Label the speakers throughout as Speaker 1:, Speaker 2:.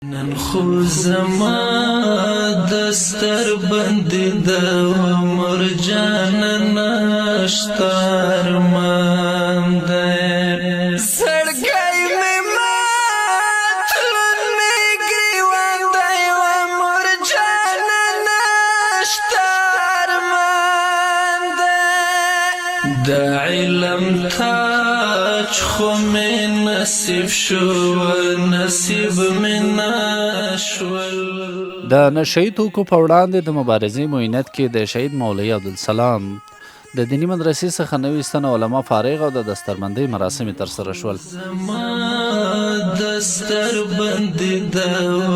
Speaker 1: نن خو زما دستر بندي د عمر جان نشته ارمان دی. زړګی مې مات لون مې ګریوان دی عمر جان نشته ارمان دی. د علم تاج خو مې نصیب شو نصیب مې نشول.
Speaker 2: د نشه یي توکو په وړاندې د مبارزې معینیت کې د شهید مولوي عبدالسلام د دیني مدرسې څخه 90 تنه علما فارغ او د دستربندۍ مراسم یې ترسره شول.
Speaker 1: زما دستر بندي د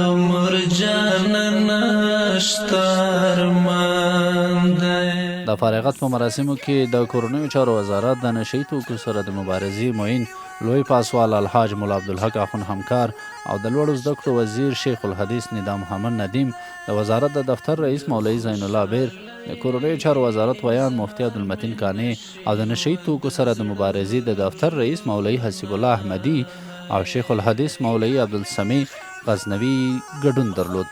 Speaker 1: عمر جانه نشته ارمان دی.
Speaker 2: د فارغت په مراسمو کې د کورنیو چارو وزارت د نشه یي توکو سره د مبارزې معین لوی پاسوال الحاج ملا عبدالحق اخوند همکار او د لوړو زده کړو وزیر شیخ الحدیث ندا محمد ندیم، د وزارت د دفتر رئیس مولوي زین الله بیر، د کورنیو چارو وزارت ویاند مفتي عبدالمتین قانع او د نشه یي توکو سره د مبارزې د دفتر رئیس مولوي حسیب الله احمدي او شیخ الحدیث مولوي عبدالسمیع غزنوي ګډون درلود.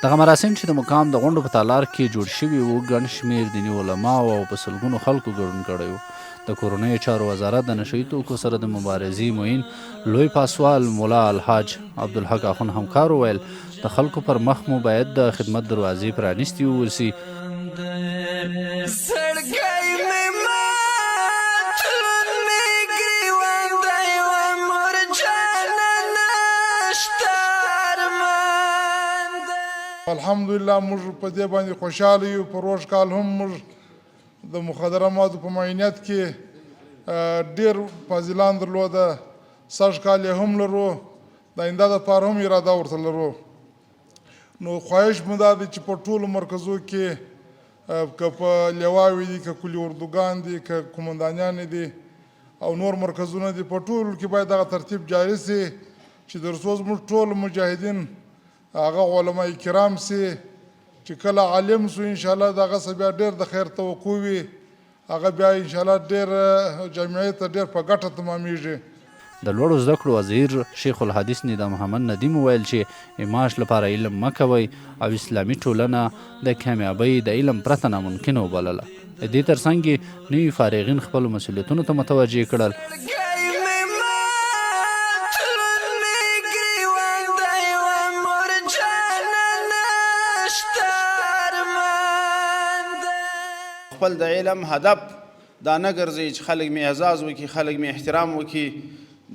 Speaker 2: دغه مراسم چې د مقام د غونډو په تالار کې جوړ شوي وو، ګڼ شمېر دیني علماو او په سلګونو خلکو ګډون کړی و. د کورنیو چارو وزارت د نشه یي توکو سره د مبارزې معین لوی پاسوال ملا الحاج عبدالحق اخوند همکار وویل، د خلکو پر مخ مو باید د خدمت دروازې پرانیستې واوسي.
Speaker 1: زړګی مې مات لون مې ګریوان دی عمر جانه نشته ارمان دی.
Speaker 3: الحمدلله موږ په دې باندې خوشحاله یو، پروږ کال هم موږ د مخدره موادو په معینیت کې ډیر فاضلان درلوده، سږ کال یې هم لرو، د آینده دپاره هم اراده ورته لرو. نو خواهش مو دا دی چې په ټولو مرکزو کې که په لیواوې دي، که کلي اردوګان دي، که قومندانیان دي او نور مرکزونه دي، په ټولو کې باید دغه ترتیب جاري سي چې تر څو زموږ ټول مجاهدین هغه علماء کرام سي چې کله عالم سو انشاءالله د هغه څخه بیا ډېر د خیر توقع وي، هغه بیا انشاءالله ډېر جامعې ته ډېر په ګټه تمامېږي.
Speaker 2: د لوړو زده کړو وزیر شیخ الحدیث ندا محمد ندیم وویل چې معاش لپاره علم مه کوئ او اسلامي ټولنه د کامیابۍ د علم پرته ناممکنه وبلله. د دې ترڅنګ یې نوي فارغین خپلو مسؤلیتونو ته متوجه کړل.
Speaker 1: زړګی مې مات لون مې ګریوان دی عمر جانه نشته ارمان دی.
Speaker 4: خپل د علم هدف دا نه ګرځوي چې خلک مې اعزاز وکړي، خلک مې احترام وکړي،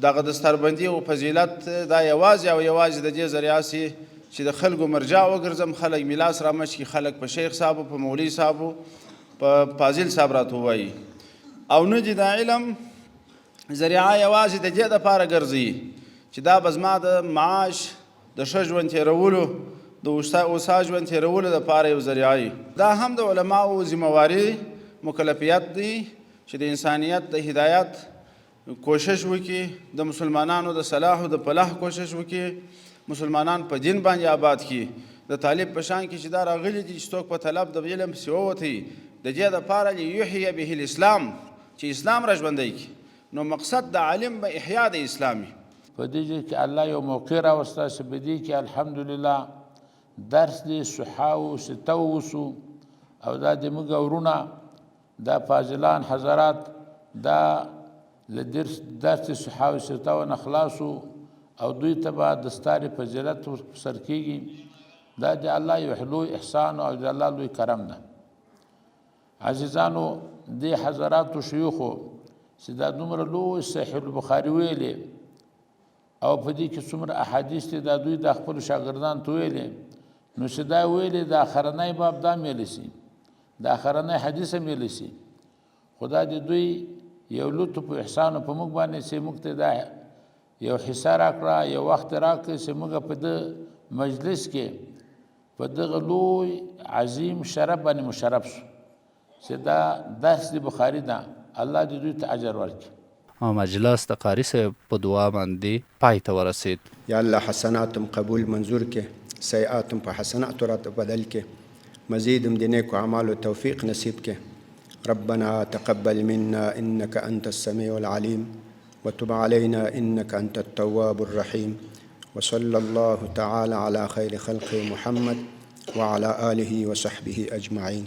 Speaker 4: دغه دستاربندي او فضیلت دا یوازې او یوازې د دې ذریعه سي چې د خلکو مرجع وګرځم، خلک مې لاس رامچ کړي، خلک په شیخ صاحب، په مولوي صاحب، په فاضل صاحب راته ووایي. او نه دي د علم ذریعه یوازې د دې دپاره ګرځي چې دا به زما د معاش د ښه ژوند تېرولو، د اوسا ژوند تېرولو دپاره یو ذریعه وي. دا هم د علماو ذمه واري مکلفیت دی چې د انسانیت د هدایت کوشش وکړي، د مسلمانانو د صلاح او د فلاح کوشش وکړي، مسلمانان په دین باندې آباد کړي. د طالب په شان کې چې دا راغلي دي چې څوک په طلب د علم پسې ووتی د دې دپاره لیحیی به الاسلام، چې اسلام را ژوندی کړي، نو مقصد د عالم به احیا د اسلام وي.
Speaker 5: په دې ځای کې الله یو موقع راوسته چې په دې کې الحمدلله درس دې صحاو سته وسو، او دا د موږ ورونه دا فاضلان حضرات دا له درس صحاو سته نه خلاصو، او دوی ته به دستار فضیلت ورسر کېږي. دا د الله یو لوی احسان او د الله لوی کرم ده. عزیزانو، دې حضراتو شیوخو چې دا دومره لوی صحیح البخاري ویلې او په دې کې څومره احادیث دي، دا دوی د خپلو شاګردانو ته ویلې، نو چې دا ویلې د اخرنی باب دا ویلی سي، د اخرنی حدیث هم ویلی سي، خو دا د دوی یو لطف او احسان په موږ باندې چې موږ ته دا یو حصه راکړه، یو وخت راکړ چې موږ په ده مجلس کې په دغه لوی عظیم شرف باندې مشرف شو چې دا درس د بخاري ده. الله دې دوی ته اجر ورکړي.
Speaker 2: او مجلس د قاري صاحب په دعا باندې پای ته ورسېد.
Speaker 6: یا الله حسنات هم قبول منظور کې، سیئات هم په حسناتو راته بدل کې، مزید هم د نیکو اعمالو توفیق نصیب کې. ربنا تقبل منا انک انت السمیع العلیم وتب علینا انک انت التواب الرحیم. وصلى الله تعالى على خير خلقه محمد وعلى آله وصحبه أجمعين.